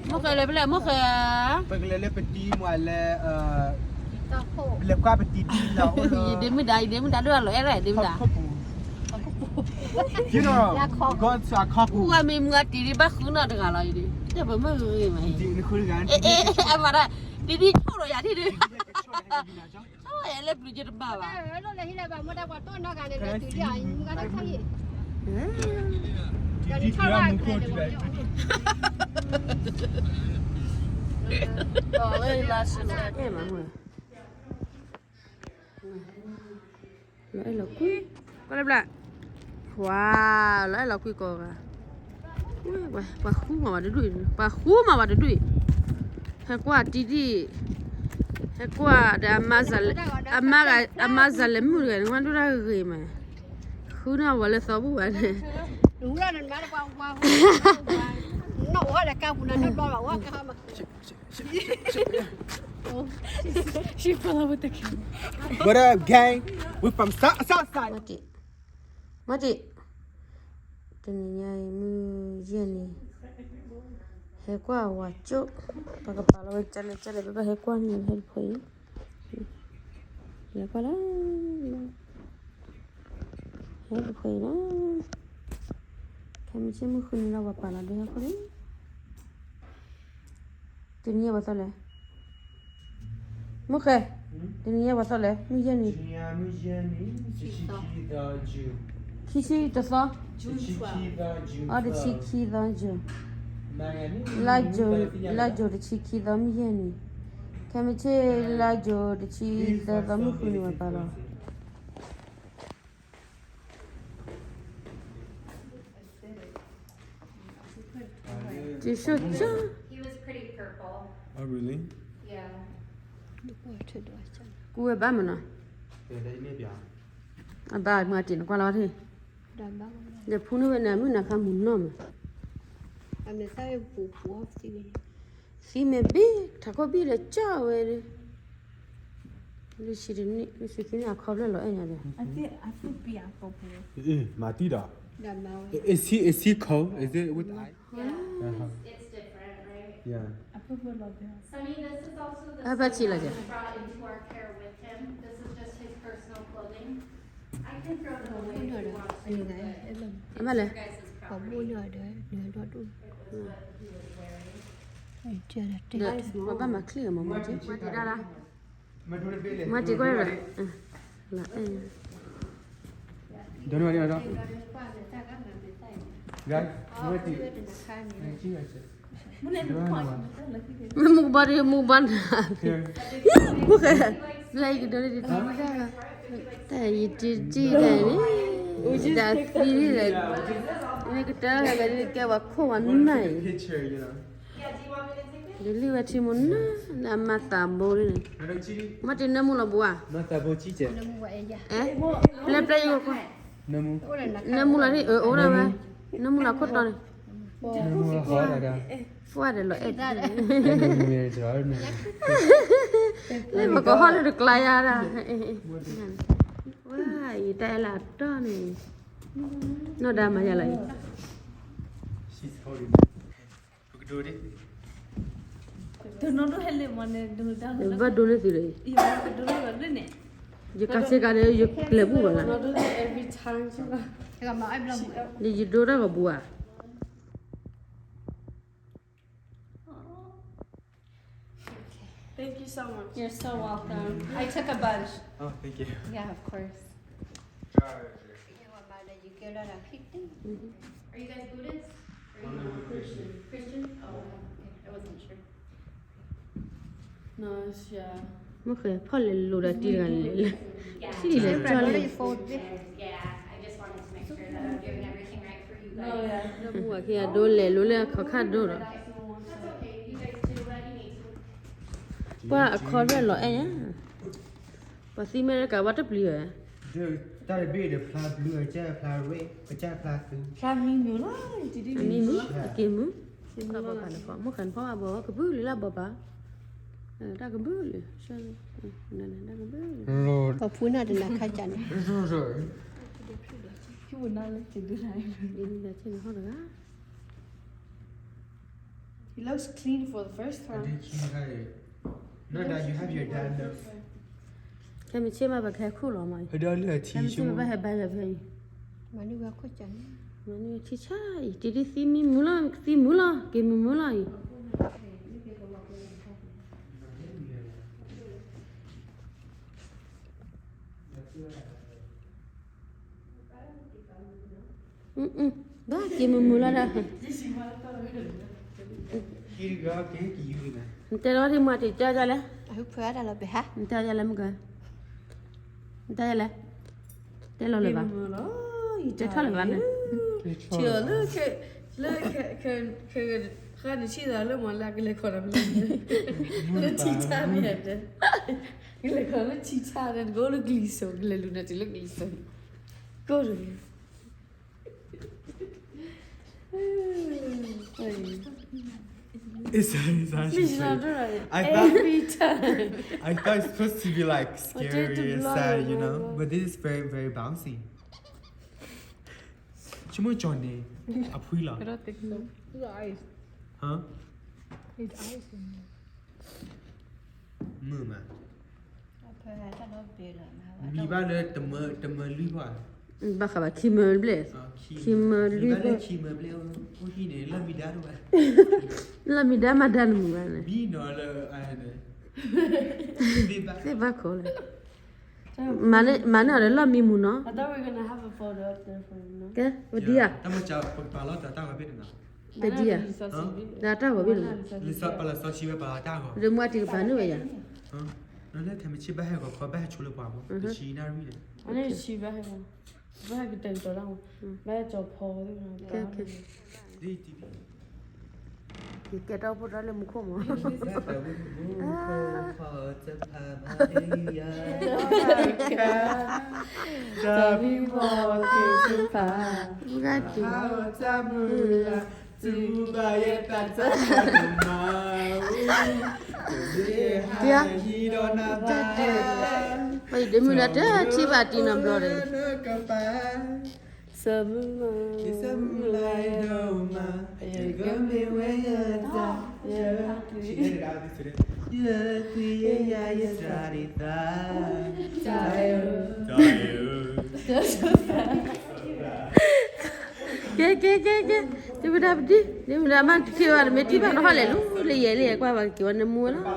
မုၢ်ဃဲလဲၤဖဲလဲၣ် မုၢ်ဃဲ, ပကလဲၤလၢပတံၤမးလဲၣ်, လဲၤကွၢ်ပတံၤဒ်လဲၣ်, ယဒ့မုၣ်ဒါ ယဒ့မုၣ်ဒါ ဒိၣ်လီၤအဲၣ်ဒၣ် ယဒ့မုၣ်ဒါ, ပှၤမ့ၢ်မုၢ်အတံၤဒ်ဘၣ်ဃုနီၢ်တဂၤလီၤ, ယဒ့, တပမုၢ်ဂ့ၤမး, အမၤဒၣ်, တံၤဒ်ဆိၣ်ဒီးယၤထံၣ်ဒုး, အဲၣ်လၢပျုၤကတဘၣ်ဘၣ် လီၤအဲၣ်လီၤကွံ, ကွၢ်လၢဘျါ, ပှၤ, လီၤအဲၣ်လီၤကွံကိးဂၤ, ပှၤဃူမးဘၣ်တဒူၣ်, ပှၤဃူမးဘၣ်တဒူၣ်, ဟဲကွၢ်တံၤဒံၣ်, ဟဲကွၢ်ဒီး, အမါစၤလဲၤမုၣ်တဂၤန့ၣ် ဝဲဒိၣ်တၢ်ဂ့ၤမး, ဃုန့ၢ်ဝဲလၢသီဘူၣ်ဘၣ်န့ၣ်, နီၢ်ဝဲဒီးကါပူၤနၤတဘျီဘၣ်ဝဲ What up, gang? We from South, South Side. မၤတံၢ်, တနံၤညါအံၤမုၢ်ယဲၢ်နံၤ, ဟဲကွၢ်ဝၤကၠိ, ပကပာ်လီၤဝဲကလဲၣ်ကလဲၣ် ပဘၣ်ဟဲကွၢ်န့ၣ် ဟဲတဖှဲအံၤ, လဲၤကွၢ်လၢ, ဟဲတဖှဲအံၤလီၤ, ခဲမုၢ်ဆ့ၣ်မုၢ်ဃုနံၤလီၤ ပှၤပာ်လီၤဒ်ဟဲခိၣ်န့ၣ် တနံၤညါပှၤသီလဲၣ်, မုၢ်ဃဲ, တနံၤညါပှၤသီလဲၣ် မုၢ်ယဲၢ်နံၤ, ခံဆံတသီ, အတဆံခံသီ June, လါ June တဆံခံသီ မုၢ်ယဲၢ်နံၤ, ခဲမုၢ်ဆ့ၣ်လါ June တဆံသၢသီ မုၢ်ဃုနံၤပှၤပာ်လီၤ ကၠိကၠိ, ကူဝဲဘၣ်မနီၤ, အဘၣ်မၤတံၢ်နကွၢ်လီၤထံၣ်, ဒီးဖူန့ၢ်ဝဲန့ၣ် မုၢ်နၤခါမုၢ်နီၢ်မး, သံမဲာ်ဘ့ၣ် ထးခိၣ်ဘ့ၣ်ဒီးကၠီဝဲ, လွံၢ်ဆံတနံၣ် လွံၢ်ဆံခံနံၣ်အခီဖျိလီၤအဲၣ်ညါဒီး, မၤတံၢ်ဒီး, is he, is he cold? Is it with ice? Yeah. အဘၣ်ဆံးလီၤက့ၤ, အဘၣ်လဲၣ်, ပှၤဘၣ်မၤချ့အမၤမၤက့ၤ, မၤတံၢ်ဒၣ်ဒၣ်, မၤတံၢ်ကွၢ်ဒီး, လီၤအဲၣ် မ့ၢ်မူကဘီဒီး မူကဘီနၤ, မူဃဲ, ဘျါယကဒိးန့ၢ်ဒံးတံၢ်, တၢ်ယတံၢ်တံၢ်တၢ်န့ၣ်, တၢ်သံန့ၣ်, မ့ၢ်ကတၢၢ်လၢကဲပှၤခိၣ်ပှၤနၢ်အံၤ, ဒ်လံဝဲထံမိၢ်နၢ်, အမၤသးဘိန့ၣ်, မ့ၢ်တနၢမူလီၤဘိဧါ, အဲ, ပျဲပျဲယိၤကွၢ်, နၢမူလီၤန့ၣ် အအိၣ်ဒၣ်ဝဲ, နၢမူလီၤခိၣ်တီန့ၣ် ဖှၢ်ဒီးလီၤအဲၣ်, လၢပကဟီၣ်လၢတကျါယါဒၣ်, ဝါ ယတၢ်အဲၣ်လၢအတီၢ်န့ၣ်, နီၢ်ဒါမၤယၤလီၤအံၤ, ဘၣ်ဒိန့ၢ်သုလၢ, ယကးစ့ကၤဒီး ယပျဲၢ်ဘူၣ်ဘၣ်လၢ, ယဒိတၢ်ကဘူၣ်ဧါ Thank you so much. You're so welcome. I took a bunch. Oh, thank you. Yeah, of course. Are you guys Buddhist? Are you Christian? Christian? Oh, okay. I wasn't sure. မုၢ်ဃဲဖီၣ်လဲၤလိၤဒီးတံၤတဂၤလဲၣ်, ထံၣ်လဲၤကၠီလဲၣ်, လၢမူဝဲခံဂၤဒိလဲၤလိၤလၢအခီၣ်ခါဒိဒီး, ပှၤအခီဖျိလီၤအဲၣ်ညါ, ပှၤသံမ့ၢ်တကးဘၣ်တပျံၤဝဲ, တၢ်တဘ့ၣ်ဒီးဖျါဘျုးအကဲဖျါ, ကစၢ်ဖျါသု, ဖျါမံမုာ်လီၤ, မံမုာ်, အက့ၤမုာ်, မုၢ်ဃဲနဖီၣ်ဘၣ်ဘီကဘုၣ်လံလၢဘီပၢ်, တၢ်ကဘုၣ်လံ, တၢ်ကဘုၣ်လံ, ပှၤဖှူနၢ်တနၤခါကၢ်န့ၣ်, ဖှူနၢ်လၢကဒုနၤ, ဒုနၤဆ့ၣ်နဟီၣ်တဂၤ You're He looks clean for the first time. I did clean her. No, that you have your dad look. ခဲမုၢ်ဆ့ၣ်မး ပကဟဲခူၣ်လီၤမး, ဟဲဒီးလၢထံ ခဲမုၢ်ဆ့ၣ်မး ဘၣ်ဟဲဘါယၤဖဲအံၤ, မၤန့ၢ်ဝဲခိၣ်ကၢန့ၣ်, မၤန့ၢ်ဝဲထံဆါအံၤ, တံၤဒုးသံမံမုာ်လီၤ, သံမုာ်လီၤ, က့ၤမုာ်မုာ်လီၤအံၤ. ဘၣ်က့ၤမုာ်မုာ်လီၤဒီး, နတဲလီၤဝဲဒၣ်မ့ၢ်တံၤ တဲဒ်လဲၣ်, နတဲဒ်လဲၣ်မ့ၢ်က, နတဲဒ်လဲၣ်, တဲလီၤလၢၤဘၣ်, တဲထီၣ်လၢၤဘၣ်န့ၣ်, ထံၣ်အီၤလၢ လၢ ဃၣ်န့ၣ်ဆံၣ်သးလၢမၤလၢကလဲၤခီၣ်နၤမ့ၢ်, လၢထံဆါမ့ၢ်ဧါ, ကလဲၤခီၣ်လၢထံဆါန့ၣ် နကအိၣ်လၢကလံၤစိး ကလဲၤလူၤနၤတုၤလၢကလံၤစိး, ကိၢ်တဂ့ၤ. It's, it's actually pretty. I thought, every time. I thought it's supposed to be like scary and sad, you know? But this is very, very bouncy. ဆိကမိၣ်ကၠီၤန့ၣ် အဖှံလီၤ. Huh? It's ice in there. မုာ်မး, မံဘၣ်လၢတမၢလွံၢ်ဘၣ်, ဘၣ်ဃးဘၣ်ခံမၢလွံၢ်ဘျဲၣ်, ခံမၢလွံၢ်ဘျဲၣ်, ခံမၢလွံၢ်ဘျဲၣ်, အိၣ်ဟံၣ်န့ၣ် လၢၢ်မံဒါတဝဲ, လၢၢ်မံဒါမၤဒါနမုာ်ဘၣ်န့ၣ်, မံနီၤလၢ, သ့ၣ်ဘၣ်ခိၣ်လၢ, မၤန့ၢ်အီၤဒီးလီၢ်မံမုာ်နီၤ, ကဲ, ဝဲဒ်ဧါ, ပကပာ်လီၤတၢ်ဂီၤဘ့ၣ်န့ၣ်နီၤ. ပဒံဧါ, လၢတၢ်ဂီၤဘ့ၣ်န့ၣ်, ပာ်လီၤစီဆှံဝဲပာ်လီၤတၢ်ဂီၤ, ဒီးမ့ၢ်တံၤကပာ်န့ၢ်ဝဲယၤ, လၢခဲမုၢ်ဆ့ၣ်ဘၣ်ဟဲဂီၤခီ ဘၣ်ဟဲဆိလၢပှၤမး, တဆံနၣ်ရံၣ်န့ၣ်, ဘၣ်ဟဲကတၢၢ်ကတီၤတၢ်မး, ဘၣ်ဟဲကတီၤဖီဝဲသ့ၣ်, ယကဲထီၣ်ဖိတၢ်လၢမူခိၣ်မး, မုၢ်ဂၤက့ၤ, တၢ်, ဒ်မုၢ်နၤတထံၣ်ဘၣ်တံၤနီတဘျီဒီး, စီၤမုၢ်မး, စီၤမုၢ်မး, ယကမ့ၢ်ဝဲယတၢ်, ယ, ယ, ယ, ယ, ကဲ ကဲ ကဲ ကဲ, ဒ်မုၢ်နၤပဒံ, ဒ်မုၢ်နၤမ့ၢ်တထံၣ်ဘၣ် နမ့ၢ်ထံၣ်ဘၣ်နဟီၣ်လဲၣ်လူၤ, လၢယဲလၢယဲကွၢ်ဘၣ်က့ၤဝဲနမူဝဲလီၤ,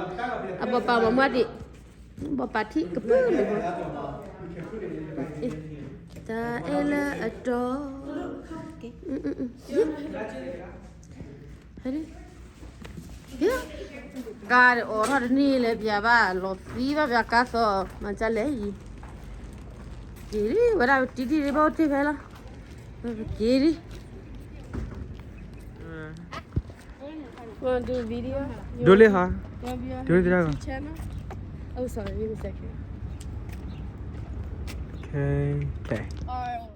အဘီၣ်ပာ်ဘီၣ်မူဒံး, ဘီၣ်ပာ်ထံကပၢၢ်လၢၤဘၣ်, တၢ်အဲၣ်လၢအတီ, ကါဒ်အိးထီၣ်တန့ၢ်လၢၤဘၣ်, လီၤသံဘၣ်ဘၣ်ကါသီ, မၤဒ်လဲၣ်အံၤ, က့ၤဒ်ဝဲဒၣ်တံၤဒံးဘၣ်အိၣ်တ့ၢ်ဖဲလီၤ, က့ၤဒ်, wanna do a video? ဒိလ့ဟီ, you wanna be on YouTube channel? Oh, sorry, give me a second. Okay, okay. All right,